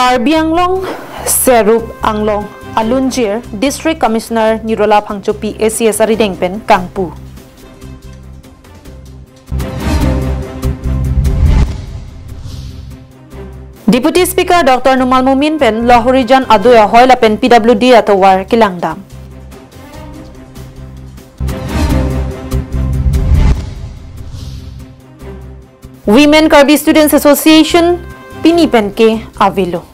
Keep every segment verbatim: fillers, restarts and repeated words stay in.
Karbi Anglong Serup Anglong alunjir District Commissioner Nirola Phangchopi A C S arideng pen kangpu. Deputy Speaker Doctor Numal Momin pen Lahorijan adoi ahoi lapen P W D atovar kelangdam. Women Karbi Students Association pini pen ke avelo.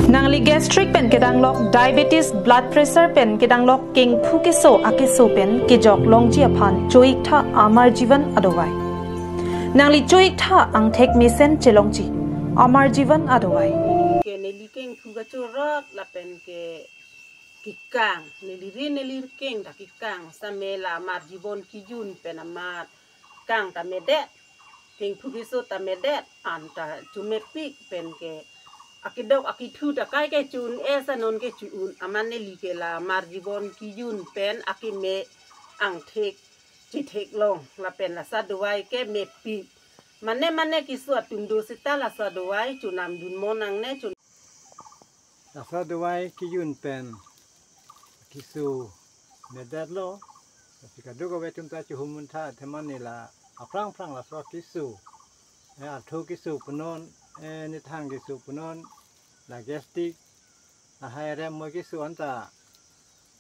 Nangli gastric pen kedanglok, diabetes, blood pressure pen kedanglok, kengphu keso akeso pen kejok longji aphan cho-ik tha Amar Jeevan adovai. Nangli cho-ik tha angthek mesen chelongji Amar Jeevan adovai. Ke neli kengphu kachorot lapen ke kekang, neli ri neli keng ta kekang, same la Amar Jeevan kejun pen amat kang ta medet, kengphu keso ta medet, an ta chomepik pen ke akedok akethu ta kai ke cho-un-e, sa non ke cho-un, amat neli ke la Amar Jeevan kejun pen akeme angthek chetheklong lapen laso adovai ke mepik. Mane mane keso atum do seta laso adovai chonamdun mo nangne chon. Laso adovai kejun pen keso medetlo. Lasi kadokave atum ta chohum un tha, athema neli la aphrang phrang laso keso, eh, artho keso punon, eh, nithang keso punon, la gastric, lahai rem mo keso anta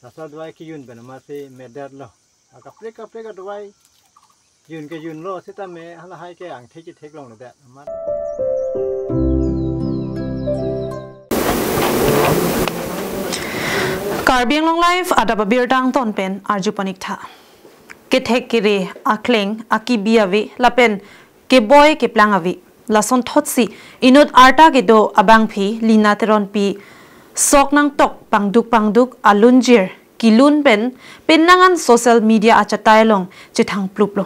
laso adovai kejun pen amatsi medetlo. Akaprek kaprek adovai jun kejunlo sitame halahai ke angthek chetheklongledet amat. Karbi Anglong Live adap abirta angton pen arju pon-ik tha. Kethek kere akleng akibi ave lapen keboi keplang ave. Lasonthotsi inut arta kedo abangpi Lina Teronpi sok nangtok pangduk pangduk alunjir kelun pen penang an social media achatai along chethangpluplo.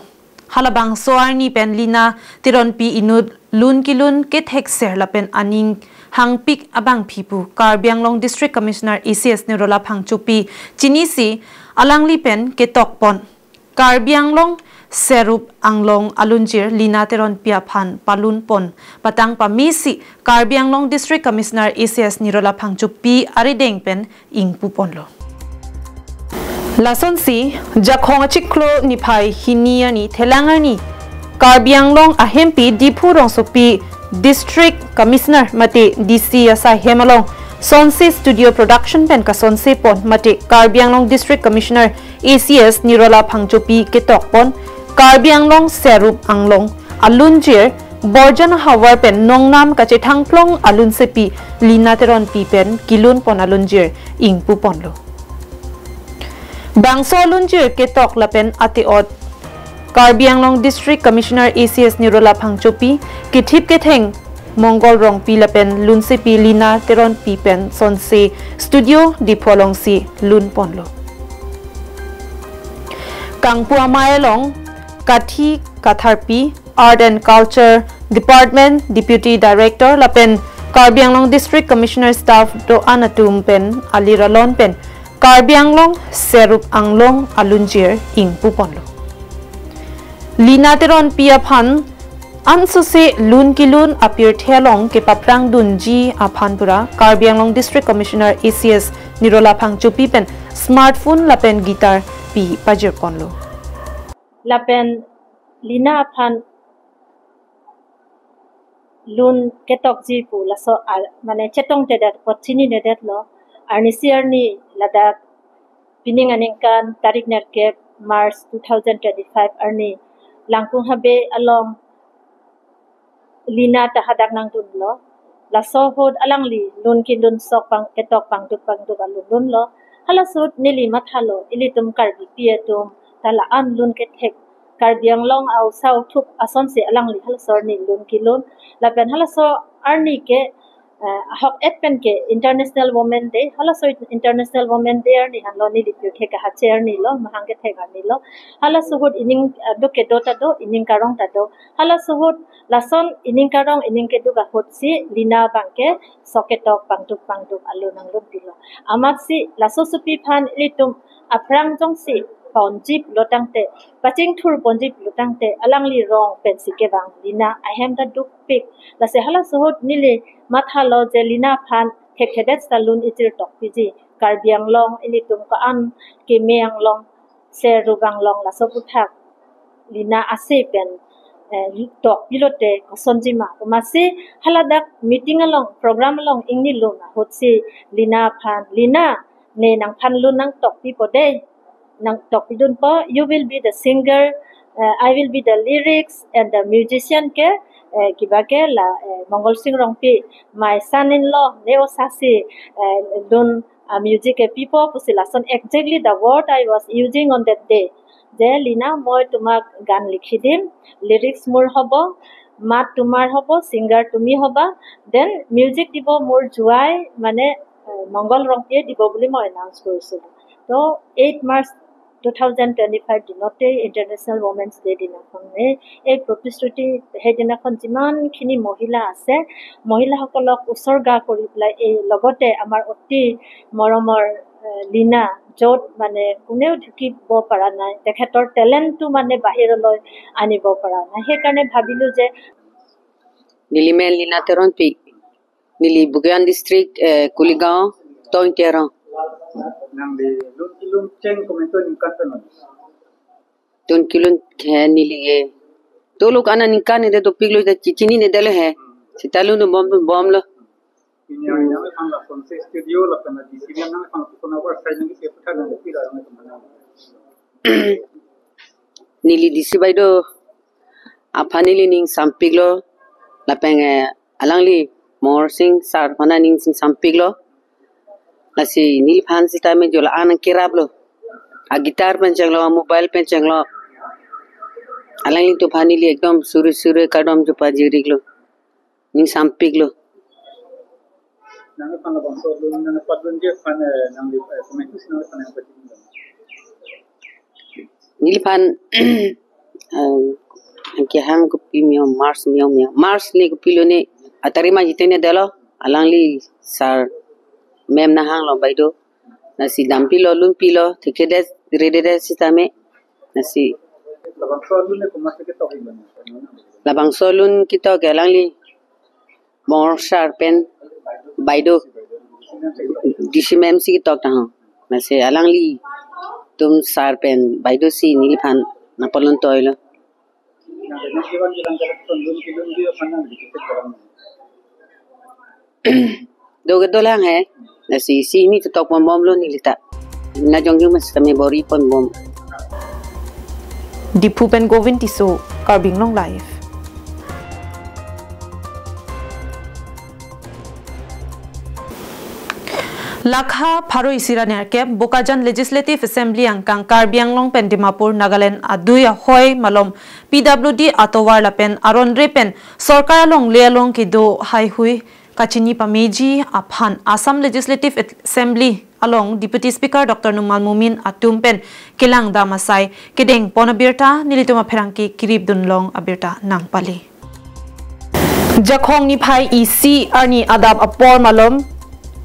Halabangso arni pen Lina Teronpi inut lun kelun kethekser lapen aning hangpik abangpi pu Karbi Anglong District Commissioner A C S Nirola Phangchopi chinisi alangli pen ketok pon. Karbi Anglong Serup Anglong alunjir Lina Teronpi aphan palun pon patang pamesi Karbi Anglong District Commissioner A C S Nirola Phangchopi arideng pen ingpu ponlo. Lasonsi Jakhong achiklo niphai hini arni thelang arni Karbi Anglong ahempi Diphu rongsopi District Commissioner mate D C asai hem along sonsi studio production pen kasonsi pon mate Karbi Anglong District Commissioner A C S Nirola Phangchopi ketok pon Karbi Anglong Serup Anglong alunjir Borjan havar pen nongnam kachethangplong alunsepi Lina Teronpi pen kelun pon alunjir ingpu ponlo. Bangso alunjir ketok lapen ate-ot Karbi Anglong District Commissioner A C S Nirola Phangchopi, kethip ketheng Mongol Rongpi lapen lunsepi Lina Teronpi pen sonsi studio Diphu alongsi lun ponlo. Kangpu amei along Kathi Katharpi, Art and Culture Department Deputy Director lapen Karbi Anglong District Commissioner staff do-an atum pen alir alon pen Karbi Anglong Serup Anglong alunjir ingpu ponlo. Lina Teronpi aphan ansose lun kelun apirthe along kepaphrang dunji aphan pura Karbi Anglong District Commissioner A C S Nirola Phangchopi pen smartphone lapen guitar pi pajir ponlo. Lapen Lina aphan lun ketokji pu laso ar, mane chetongtedet apot chininedet lo. Arnisi arni ladak pining aningkan tarik nerkep March two thousand twenty-five arni Langkung Habe along Lina ta hadak nangdunlo. Laso ahut alangli lun kelun sok pang ketok pangduk pangduk alun dunlo. Halaso ahut neli mathalo, ilitum Karbipi atum ta la-an lun kethek, Karbi Anglong a-osa othup asonsi alangli halaso arni lun kelun. Lapen halaso arni ke, eh, ahok et pen ke International Women Day. Halaso International Women Day arni henlo neli pirthe kahache arni lo, mahang kethek arni lo. Halaso ahut ining, eh, duk kedo ta do, ining karong ta do. Halaso ahut lason ining karong ining keduk ahutsi Lina abangke sok ketok pangduk pangduk alun nanglun pilo. Amatsi laso asopi aphan ilitum aphrang jongsi ponji pulo tangte, pachingthur ponji pulo tangte, alangli rong pensi kevang Lina ahem ta dukpik. Lasi halaso ahut neli mathalo je Lina aphan thekthedet seta lun echir tokpiji. Karbi Anglong ilitum ko-an keme Anglong, ser rubang long laso aputhak Lina ase pen, eh, tokpilote kosonjima. Komatsi haladak meeting along, program along ingni lun ahutsi Lina aphan, "Lina, ne nangphan lun nangtokpipo dei. Nangtokpidunpo, you will be the singer, uh, I will be the lyrics and the musician ke, uh, kiba ke la, uh, Mongol Sing Rongpi, my son-in-law, ne osasi, uh, lun, uh, music kepipo," pusi lason exactly the word I was using on that day. Je, "Lina, moi tumak gan likhi dim, lyrics mur hobo, mat tumar hobo, singer tumi hoba, then music dibo mur juai, mane, uh, Mongol Rongpi dibo buli moi announce korisi." To eight March two thousand twenty-five dinote International Women's Day dinakhon ne, ei protisthuti he dinakhon jiman khini mohila ase, mohila hokolok usorga kori pela, ei logote amar oti moromor, eh, Lina, jot mane kuneo dhukibo para nai, tekhetor talent tu mane bahirloi anibo para nai. He karne bhabilu je neli men Lina Teronpi. Neli Bokajan District, eh, Kuligaon, Toing Terong. Nangli lun kelun cheng komantu ningkan pen? Lun kelun ke neli ke. Toluk ana ningkan ne de dopiklo, de chichinine dele he. Seta lun bom, bomlo. Ini yang, yang kan langsung se studio lapen D C yang kan langsung pun awar saya nanti saya putar nanti tidak ada teman. Neli D C Baido aphan neli ning sampiklo, lapen, eh, alangli Mongol Sing sir aphan ning sing sampiklo. Lasi neliphan sitame jo la-an nangkeraplo. A guitar pen chenglo, a mobile pen chenglo. Alanglitum aphan neli ekdom suri suri kardom jo pajiriklo. Ning sampiklo. Nangphan labangso alun, nangphan alun je phan, eh, nangli, eh, komantu si nangphan nangphan. Neliphan, eh, kehang kopi meo, March meo meo. March ni kopilo ni, atarima jitene delo, alangli sir ma'am nahanglo Baido. Lasi dampilo, lunpilo, thekthedet, rededet sitame. Lasi labangso alun ne komatsi ketok ilan? Labangso alun ketok ke alangli Mongol sir pen Baido, D C ma'am si ketok ta ho. Lasi alanglitum sir pen Baido si neliphan nangpalun toilo. Do kedo lang he. Lasi isi ni totok pon bomlo nelita. Na jongjung mas kami bor-i pon bom. Diphu pen Govind Tisso, Karbi Anglong Live. Lakha pharo isi ra nerkep Bokajan Legislative Assembly angkang Karbi Anglong pen Dimapur, Nagaland adui ahoi malom P W D atovar lapen aronre pen sorkar along le along kedo haihui kachini pameji aphan Assam Legislative Assembly along Deputy Speaker Doctor Numal Momin atum pen kelang dam asai kedeng pon abirta nelitum apherangke kirip dunlong abirta nangpale. Jakhong niphai isi arni adap apor malom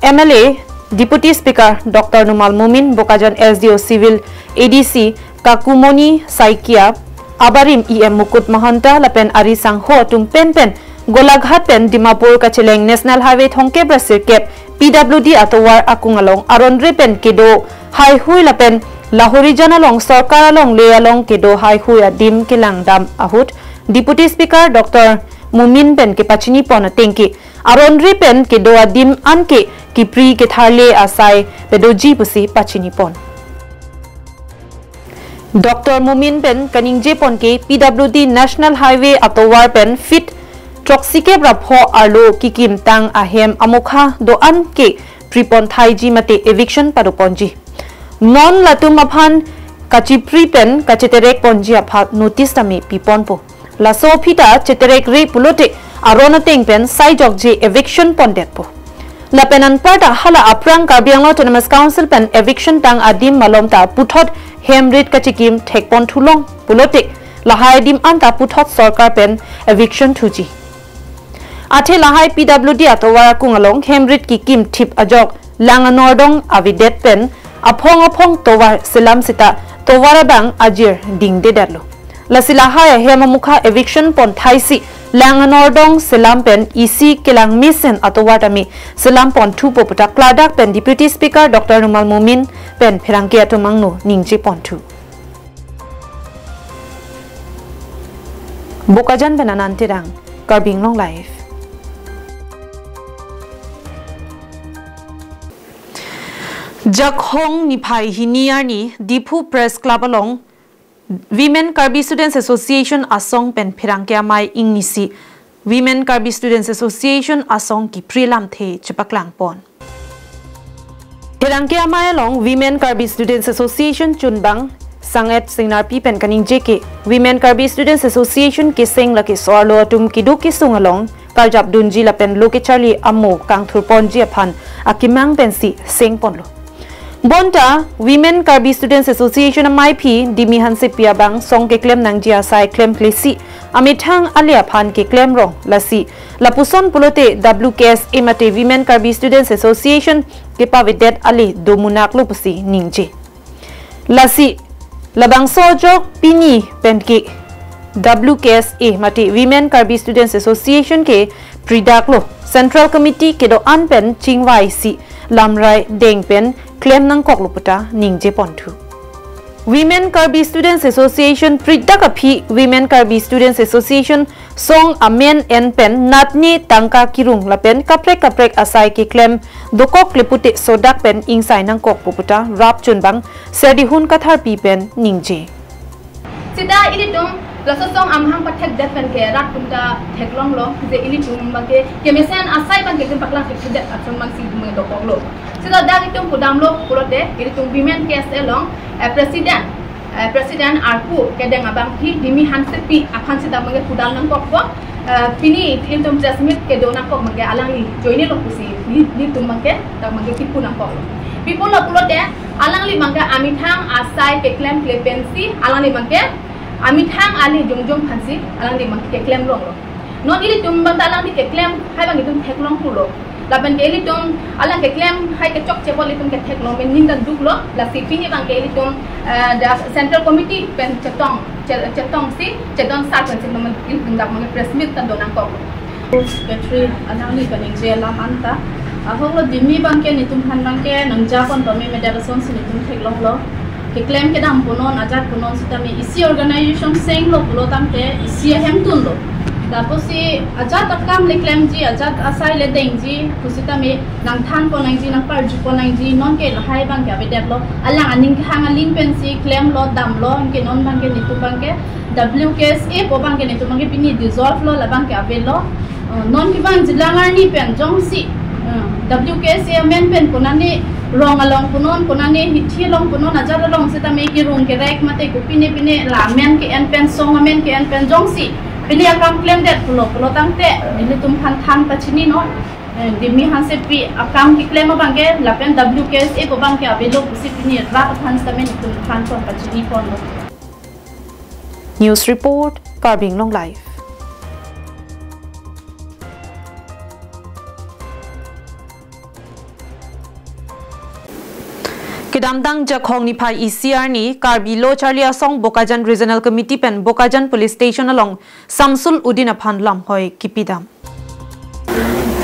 M L A, Deputy Speaker Doctor Numal Momin, Bokajan S D O Civil A D C Kakumoni Saikia, abarim E M Mukut Mahanta lapen ari sangho atum penpen Golaghat pen Dimapur kacheleng National Highway thomkep ra sirkep P W D atovar akung along aronre pen kedo haihui lapen Lahorijan along sorkar along le along kedo haihui adim kelang dam ahut Deputy Speaker Doctor Momin pen kepachini pon atengke aronre pen kedo adim anke kipri ketharle asai padoji pusi pachini pon. Doctor Momin pen kaningje pon ke P W D National Highway atovar pen feet throksikep ra pho arlo kekim tang ahem amokha do-an ke pripon thaiji mate eviction pado ponji. Non latum aphan kachipri pen kacheterek ponji aphan notice tame pi ponpo. Laso aphi ta cheterek re pulote aron ateng pen sai jokje eviction pondetpo. Lapen anparta hala aphrang Karbi Anglong Autonomous Council pen eviction tang adim malom ta puthot hem rit kachikim thek pon thulong pulote lahai adim anta puthot sorkar pen eviction thuji. Athe lahai P W D atovar akung along hem rit kekim thip ajok lang anordong avedet pen aphong aphong tovar selam seta tovar abang ajir dingdedetlo. Lasi lahai ahem amukha eviction pon thaisi lang anordong selam pen isi kelang mesen atovar tame selam ponthupo puta klardak pen Deputy Speaker Doctor Rumal Momin pen pherangke atum angno ningje ponthu. Bokajan pen Anand Terang, Karbi Anglong Live. Jakhong niphai hini arni Diphu Press Club along Women Karbi Students Association asong pen pherangke amei ingnisi Women Karbi Students Association asong kipri lamthe chepaklang pon. Pherangke amei along Women Karbi Students Association chunbang Sanget Singnarpi pen kaningje ke Women Karbi Students Association keseng lake so-arlo atum keduk kesung along karjap dunji lapen lo kecharli amo kangthur ponji aphan akemang pensi seng ponlo. Bonta Women Karbi Students Association ameiphi Dimi Hansepi abang song keklem nangji asai klemklesi amethang ale aphan keklem rong lasi lapuson pulote W K S A mate Women Karbi Students Association kepavedet ale domunak lo pusi ningje. Lasi labangso ajok pini penke W K S A mate Women Karbi Students Association ke pridaklo, Central Committee kedo-an pen chingvaisi lamrai deng pen klem nangkoklo puta ningje ponthu. Women Karbi Students Association pridak aphi Women Karbi Students Association song amen en pen natne tangka kirung lapen kaprek kaprek asai keklem dokok lepute sodak pen ingsai nangkokpo puta rap chunbang Serdihun Katharpi pen ningje. Sita ilitum laso song amahang pathekdet pen ke rat atum ta theklonglo je ilitum abangke kemesen asai abangke ilitum paklang thekthedet atum abangsi dum dokoklo. Sita dak itum pudamlo pulote ilitum Women K S A along, eh, President, eh, President arpu kedeng abangphi Dimi Hansepi aphan sita abangke pudam nangkokpo. Eh, pini ilitum press meet kedo nangkok abangke alangli joine lo pusi ni, nitum abangke dak abangke kipu nangkoklo. Pipulo pulote alangli abangke amethang asai keklemkle pensi alangli abangke amethang ale jongjong aphansi alangli abangke keklem ronglo. Non ilitum abangta alangli keklem hai abang itum theklong pulo. Lapen ke ilitum alang keklem hai kechokche apot ilitum ketheklong pen ning ta duklo. Lasi pini abangke ilitum, eh, the Central Committee pen chetong, che-, chetongsi, chedon sar pensi ilitum dak abangke press meet ta do nangkok. Secretary alangli kaningje alam anta. Ahoklo Dimi abangke nitum aphan abangke nangja pon pame media asonsi nitum theklonglo. Keklem kedam punon ajat punon sitame isi organization senglo pulo tangte isi ahem tunlo. Lapusi ajat akam le klemji, ajat asai le dengji pusitame nangthan pon nangji, nangparju pon nangji, nonke lahai abangke avedetlo. Alang aning kehang aling pensi klemlo, damlo, anke non abangke nitum abangke W K S A pu abangke nitum abangke pini dissolve lo, labangke avelo. Eh, non kevang jilang arni pen jongsi, eh, W K S A amen pen konane rong along punon, konane hithi along punon, ajat along sitame kirung kerek mate kopine pine la amen ke-en pen, song amen ke-en pen jongsi pini akam klemdet pulo, pulo tangte nelitum aphan than pachininon. Eh, Dimi Hansepi akam keklem abangke lapen W K S A pu abangke avelo pusi pini rat aphan sitame nelitum aphan pon pachini ponlo. News report, Karbi Anglong Live. Kedamtang Jakhong niphai isi arni Karbi Lo Charli Asong Bokajan Regional Committee pen Bokajan Police Station along Samsul Udin aphan lamhoi kipidam.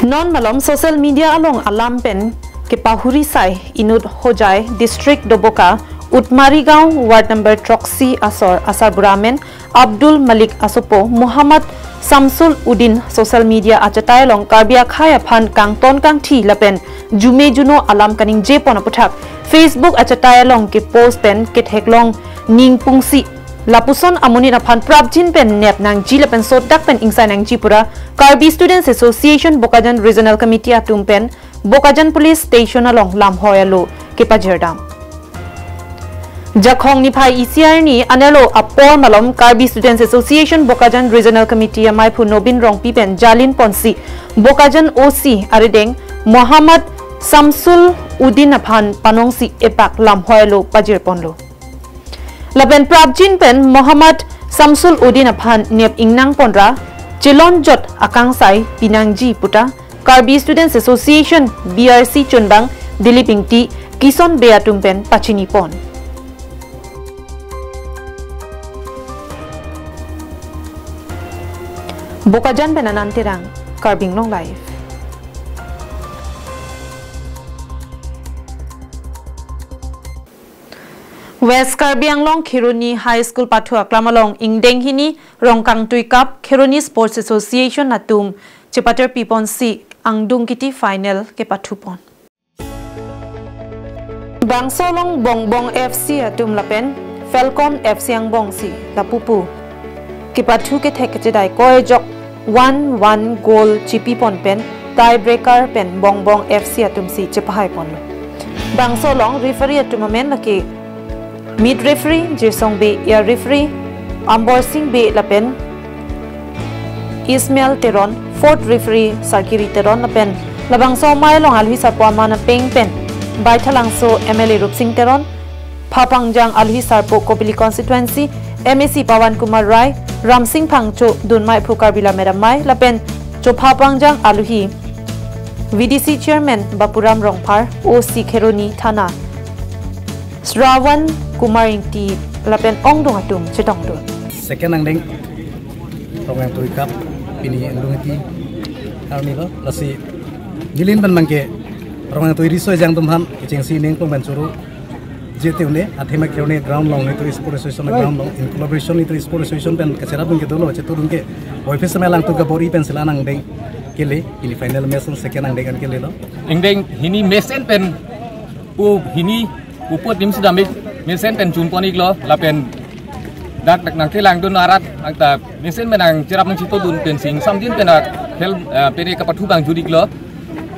Non malom social media along alam pen kepahuri sai inut Hojai District Doboka Utmari Gaon Ward number throksi asor asarbura amen Abdul Malik asopo Muhammad Samsul Udin social media achatai along Karbi akhei aphan kangton kangthi lapen jume juno alam kaningje pon aputhak Facebook achatai along kepost pen ketheklong ning pungsi lapuson amonit aphan prapjin pen nep nangji lapen sodak pen ingsai nangji pura Karbi Students Association Bokajan Regional Committee atum pen Bokajan Police Station along lamhoi alo kepajirdam. Jakhong niphai isi arni anerlo apor malom Karbi Students Association Bokajan Regional Committee ameiphu Nobin Rongpi pen jalin ponsi Bokajan O C arideng Muhammad Samsul Udin aphan panongsi epak lamhoi alo pajir ponlo. Lapen prapjin pen Muhammad Samsul Udin aphan nep ingnang ponra chelonjot akangsai pinangji puta Karbi Students Association, B R C chunbang Dilip Ingti, Kison Bey atum pen pachini pon. Bokajan pen Anand Terang, Karbi Anglong Live. West Karbi Anglong Kheroni High School pathu aklam along ingdeng hini Rongkangtui Cup Kheroni Sports Association atum chepaterpi ponsi angdung kiti final kepathu pon. Bangso along Bongbong F C atum lapen Falcon F C angbong si lapupu kepathu kethek kachedai koi ajok one one goal chipi pon pen tie breaker pen Bongbong F C atum si chepahai ponlo. Bangso along referee atum amen lake meet referee Jirsong Bey, air referee Ambor Sing Bey lapen Ismail Teron, fourth referee Sarkiri Teron lapen labangso amei along aluhi sarpo aman apeng pen Baithalangso M L A Rupsing Teron, Phapangjang aluhi sarpo Kopili constituency M A C Pawan Kumar Rai, Ramsing Phangcho dunmai phu Karbi Lammet Amei lapen cho Phapangjang aluhi V D C chairman Bapuram Rongphar, O C Kheroni Thana Shravan Kumar Ingti lapen ongdung atum chetongdun. Second angdeng Rongkangtui Cup pini angdung iti arni lo, lasi neli pen abangke Rongkangtui riso ejang atum aphan kechengsi ning pon pen choro jete un-e athema Kheroni ground along nelitum Sports Association ground along in collaboration nelitum Sports Association pen kacherap dun ke dolo, chetu dun ke boy fis me alangtum kabor-i pensi la nangdeng kele, pini final match second angdeng an kelelo. Ingdeng hini mesen pen pu hini puput nim sudamik mesen pen chun pon iklo lapen dak dak nangkelangdun arat nangta mesen pen nangcherap nangchitodun pensi ingsamjin pen akhel, eh, pene kapathu abang jut iklo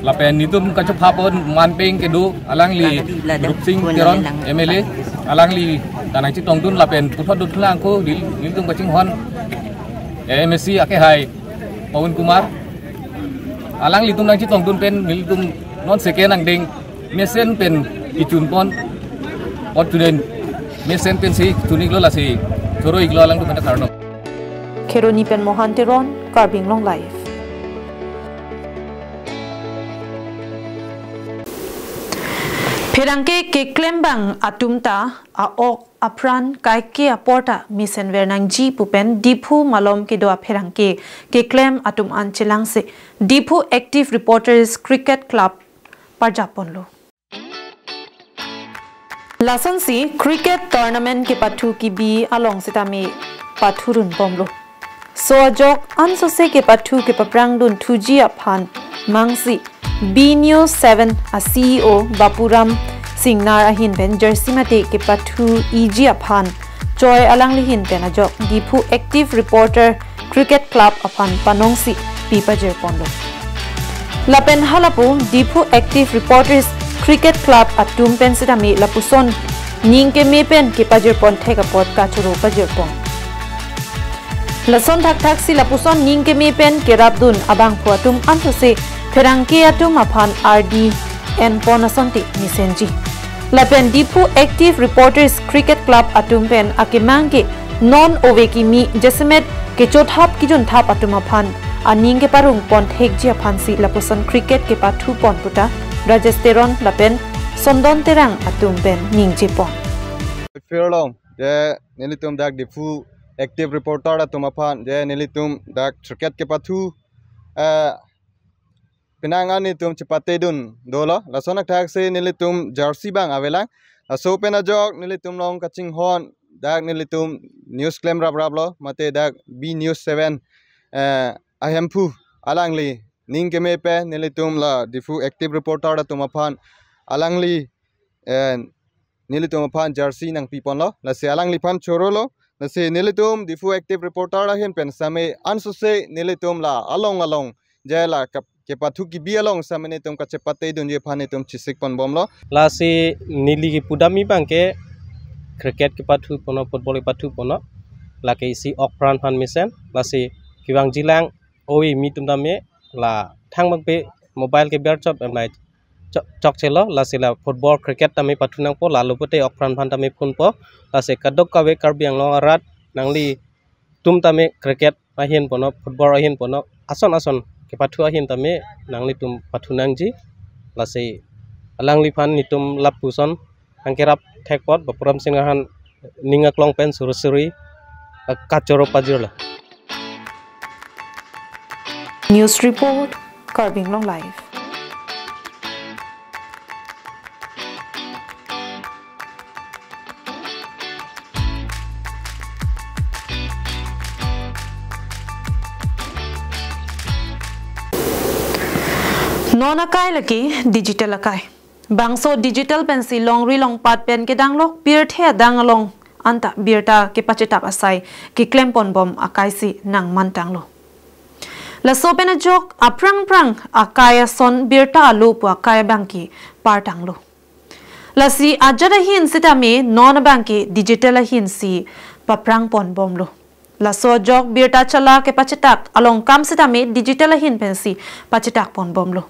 lapen nelitum kachopha pon manpeng kedo alangli Rupsing Teron M L A alangli ta nangchetongdun lapen puthot dothulang ko neli-, nelitum kachinghon, eh, M A C akehai Pawan Kumar alanglitum nangchetongdun pen nelitum non second angdeng mesen pen kichun pon, ot student mesen pensi chun iklo lasi choro iklo alangtum pen karno. Kheroni pen Mohan Teron, Karbi Anglong Live. Pherangke keklem abang atum ta a-ok apran kaike apor ta mesenver nangji pu pen Diphu malom kedo apherangke keklem atum an chelangse Diphu Active Reporters Cricket Club parjap ponlo. Lasonsi cricket tournament kepathu kebi along sitame pathurun bomlo. So ajok ansose kepathu kepaphrangdun thuji aphan mangsi B News seven a C E O Bapuram Singnar ahin pen jersey mate kepathu iji aphan choi alangli ahin pen ajok Diphu Active Reporter Cricket Club aphan panongsi pi pajir ponlo. Lapen halapu Diphu Active Reporters Cricket Club atum pen sitame lapuson ning keme pen kepajir pon thek apot kachoro pajir pon. Lason thakthaksi lapuson ning keme pen kerapdun abangphu atum ansose pherangke atum aphan ardi en pon asonte mesenji. Lapen Diphu Active Reporters Cricket Club atum pen akemang ke non ove kimi jasemet kechothap kejunthap atum aphan aning keparong pon thekji aphansi lapuson cricket kepathu pon puta Rajesh Teron lapen Sondon Terang atum pen ningje pon. Field along je nelitum dak Diphu Active Reporter atum aphan je nelitum dak cricket kepathu, eh, penang an nelitum chepatedun dolo. Lason thakthaksi nelitum jersey abang avelang. Laso pen ajok nelitum along kachinghon dak nelitum news klem rapraplo mate dak B News seven, eh, ahemphu alangli ning keme pen nelitum la Diphu Active Reporter atum aphan alangli, eh, nelitum aphan jersey nangpi ponlo. Lasi alangliphan chorolo. Lasi nelitum Diphu Active Reporter ahin pen sitame ansose nelitum la along along je la kap-, kepathu kebi along sitame nelitum kachepatedunji aphan nelitum chesik pon bomlo. Lasi neli kepudamji abangke cricket kepathu pono, football kepathu pono. Lake isi ok apran aphan mesen. Lasi kevangjilang ove kimi atum tame la thang abangke mobile keber chot emlai chok, chokchelo, lasi la football, cricket tame pathu nangpo, lalo pute ok apran aphan tame phunpo, lasi kadokave Karbi Anglong arat nanglitum tame cricket ahin pono, football ahin pono, ason ason kepathu ahin tame nanglitum pathu nangji, lasi alangliphan nelitum lapuson nangkerap thek apot Bapuram Singnar aphan ning aklong pen suri suri, eh, kachoro pajirlo. News report, Karbi Anglong Live. Non akai lake digital akai. Bangso digital pensi longri longpat pen kedanglok pirthe adang along anta birta kepachetap asai keklem ponbom akai si nangmantanglo. Laso pen ajok aphrang phrang akai ason birta alo pu akai abangke partanglo. Lasi ajat ahin sitame non abangke digital ahin si paphrang ponbomlo. Laso ajok birta chala kepachetap along kam sitame digital ahin pensi pachetap ponbomlo.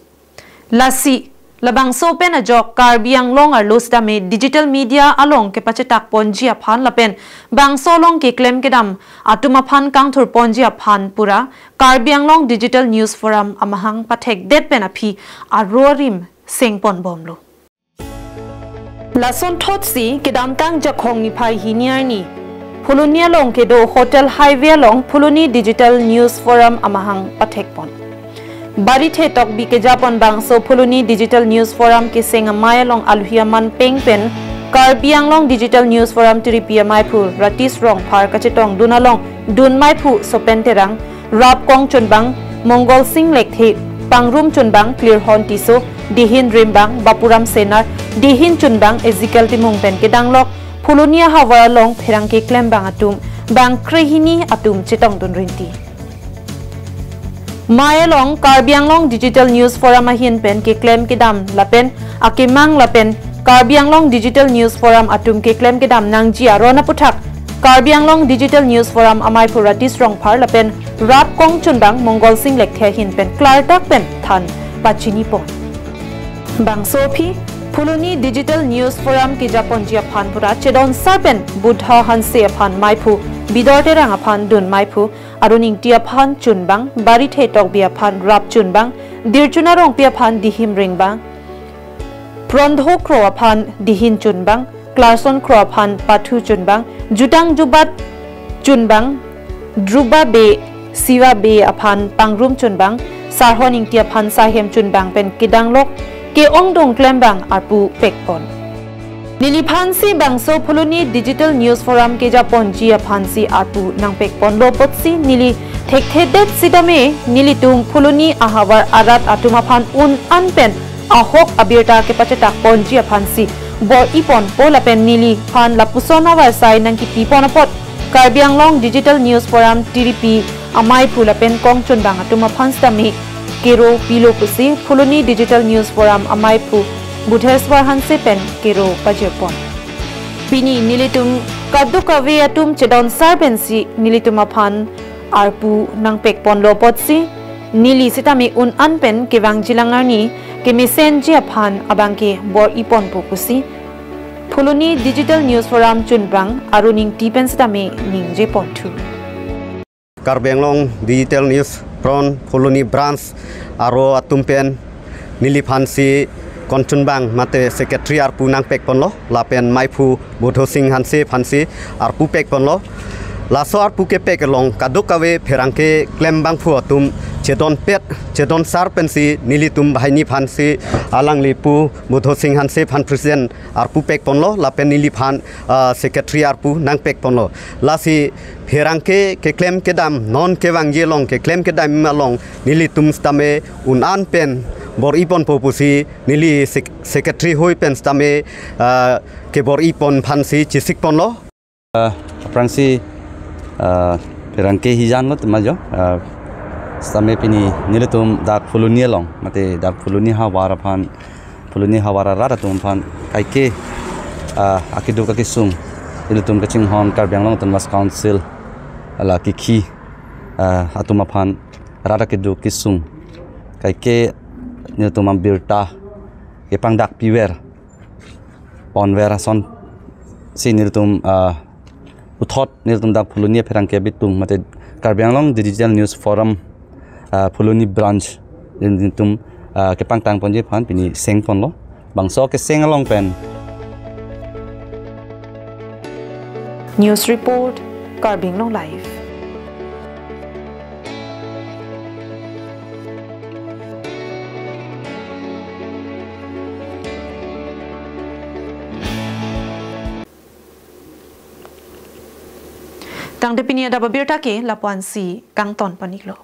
Lasi labangso pen ajok Karbi Anglong arlo sitame digital media along kepachetap ponji aphan lapen bangso along keklem kedam atum aphan kangthur ponji aphan pura Karbi Anglong Digital News Forum amahang pathekdet pen aphi aro arim seng ponbomlo. Lasonthotsi kedamtang Jakhong niphai hini arni Phuloni along kedo Hotel Highway along Phuloni Digital News Forum amahang pathekpon. Barithe Tokbi kejapon bangso Phuloni Digital News Forum keseng amei along aluhi aman peng pen Karbi Anglong Digital News Forum tiripi amaiphu Ratish Rongphar kachetongdun along dun maiphu Sopen Terang, Rap Kong Chunbang, Mongol Sing Lekthe, Pangrum Chunbang, Klirhon Tisso, Dihin Rimbang, Bapuram Senar, Dihin Chunbang, Ezekiel Timung pen kedanglok Phuloni ahavar along pherangke klembang atum bang krehini atum chetongdun rinti. Mei along Karbi Anglong Digital News Forum ahin pen keklem kedam lapen akemang lapen Karbi Anglong Digital News Forum atum keklem kedam nangji aron aputhak Karbi Anglong Digital News Forum amaiphu Ratish Rongphar lapen Rap Kong Chunbang, Mongol Sing Lekthe ahin pen klardak pen than pachinipon. Bangso aphi Phuloni Digital News Forum kejaponji aphan pura chedonsar pen Buddha Hanse aphan maiphu, Bidor Terang aphan dun maiphu, Arun Ingti aphan Chunbang, Barithe Tokbi aphan Rap Chunbang, Dirchuna Rongpi aphan Dihin Rimbang, Prondho Kro aphan Dihin Chunbang, Clarkson Kro aphan Pathu Chunbang, Jutang Jubat Chunbang, Druba Bey, Siva Bey aphan Pangrum Chunbang, Sarhon Ingti aphan Sahem Chunbang pen kedanglok ke-ongdung klembang arpu pekpon. Neliphansi bangso Phuloni Digital News Forum kejaponji aphansi arpu nangpekponlo apotsi neli thekthedet sitame nelitum Phuloni ahavar arat atum aphan un-an pen ahok abirta kepachetap ponji aphansi bor-iponpo lapen neliphan lapuson avarsai nangkipipon apot Karbi Anglong Digital News Forum tiripi amaiphu lapen Kong Chunbang atum aphan sitame kero pilo pusi Phuloni Digital News Forum amaiphu Buddheswar Hanse pen kero pajirpon. Pini nelitum kadokave atum chedonsar pensi nelitum aphan arpu nangpekponlo apotsi neli sitame un-an pen kevangjilang arni kemesenji aphan abangke bor-iponpo pusi Phuloni Digital News Forum Chunbang Arun Ingti pen sitame ningjeponthu. Karbi Anglong Digital News Forum Phuloni Branch aro atum pen neliphansi Kong Chunbang mate Secretary arpu nangpekponlo lapen maiphu Buddho Sing Hanse aphansi arpu pekponlo. Laso arpu kepek along kadokave pherangke klembangphu atum chedonpet chedonsar pensi nelitum banghini aphansi alangli pu Buddho Sing Hanse aphan President arpu pekponlo lapen neliphan, ah, Secretary arpu nangpekponlo. Lasi pherangke keklem kedam non kevangji along keklem kedam along nelitum sitame un-an pen bor-iponpo pusi neli sek-, Secretary hui pen sitame, ah, kebor-ipon aphansi chesikponlo. Ah, aphrangsi, ah, pherangke hijan lo tema jo. Ah, sitame pini nelitum dak Phuloni along mate dak Phuloni havar aphan Phuloni havar arat atum aphan kaike, ah, akeduk akesung ilitum kachinghon Karbi Anglong Autonomous Council ala kikhi, ah, atum aphan rat akeduk kesung kaike nelitum abirta kepangdak piver ponver asonsi nelitum, ah, puthot nelitum dak Phuloni apherangke abitung mate Karbi Anglong Digital News Forum, ah, Phuloni Branch nelitum, ah, kepangtang ponji aphan pini sengponlo. Bangso keseng along pen. News report, Karbi Anglong Live. Tangte pini adap abirta ke lapu-ansi kangton pon-iklo.